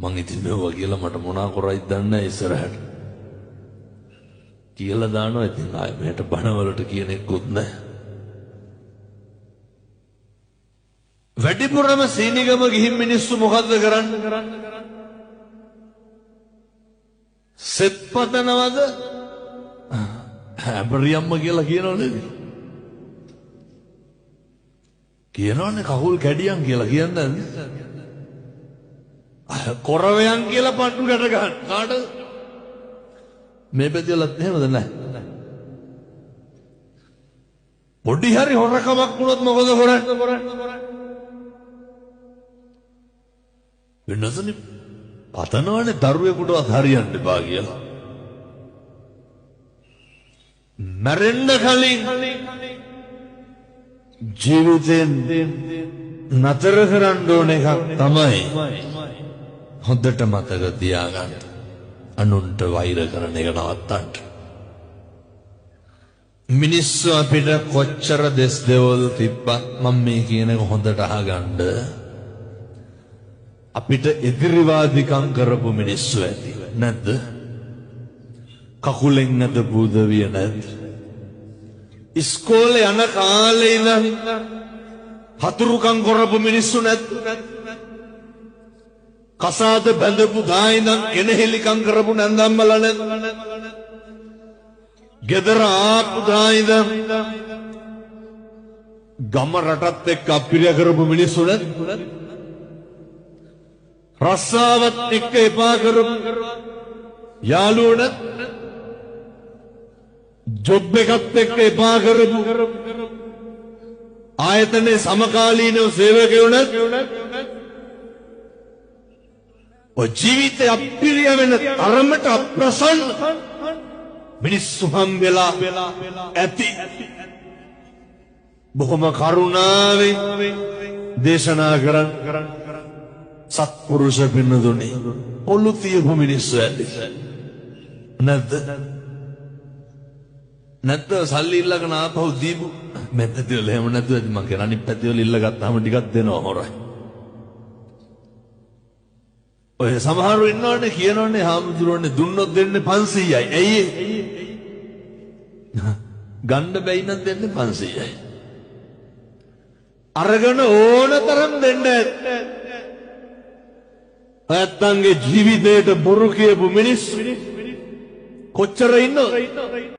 මං ඉතින් මෙව්වා කියලා මට මොනා කරයිද දන්නේ නැහැ ඉස්සරහට. කියලා දානවා ඉතින් ආයෙ මෙහෙට බණවලට කියන එකකුත් නැහැ. වැඩිපුරම සීනිගම ගිහින් මිනිස්සු මොකද්ද කරන්නේ? සෙත් පතනවද? ඇඹරියම්ම කියලා කියනවනේ. කියනවනේ කකුල් කැඩියන් කියලා කියන්නේ නැද්ද? කොරවයන් කියලා පණ්ඩු ගැට ගන්න. කාටද? මේ පැතිවලත් එහෙමද නැහැ? පොඩි හරි හොරකමක් වුණොත් මොකද කරන්නේ? වෙනසනේ පතනවනේ දරුවෙකුටවත් හරියන්න එපා කියලා. මැරෙන්න කලින් ජීවිතෙන් නතර කරන්න ඕන එකක් තමයි හොඳට මතක තියාගන්න. අනුන්ට වෛර කරන එක නවත්තන්න. මිනිස්සු අපිට කොච්චර දෙස් දෙවල් තිබ්බත් මම මේ කියන එක හොඳට අහගන්න. අපිට එදිරිවාදිකම් කරපු මිනිස්සු ඇති නැද්ද? කකුලෙන් ඇදපු උදවිය නැද්ද? ඉස්කෝලේ යන කාලේ ඉඳන් හතුරුකම් කරපු මිනිස්සු නැද්ද? කසාද බැඳපු දා ඉඳන් කෙනෙහිලිකම් කරපු නැන්දම්මලා නැද්ද? ගෙදර ආපු දා ඉඳන් ගම රටත් එක්ක අප්පිරිය කරපු මිනිස්සු නැද්ද? රස්සාවත් එක්ක එපා කරපු යාළුවෝ නැද්ද? ජොබ් එකත් එක්ක එපා කරපු ආයතනයේ සමකාලීනව සේවකයෝ නැද්ද? ඔය ජීවිතය අප්පිරිය වෙන තරමට අප්‍රසන්න මිනිස්සු හම් වෙලා ඇති. බොහොම කරුණාවෙන් දේශනා කරන් සත්පුරුෂ පින්නදුනි පොළු තියපු මිනිස්සු ඇති නැද්ද? නැත්ද සල්ලි ඉල්ලගෙන ආපහු දීපු මේ පැතිවල එහෙම නැතුව ඇති. මං කියන අනිත් පැතිවල ඉල්ල ගත්තාම ටිකක් දෙනවා හොරයි. ඔය සමහරු ඉන්නවනේ කියනවනේ හාමුදුරුවනේ දුන්නොත් දෙන්නේ 500යි. ඇයි ඒ? ගන්න බැයි නම් දෙන්නේ 500යි. අරගෙන ඕන තරම් දෙන්න ඇත්. නැත්තන්ගේ ජීවිතේට බොරු කියපු මිනිස්සු කොච්චර ඉන්නවද?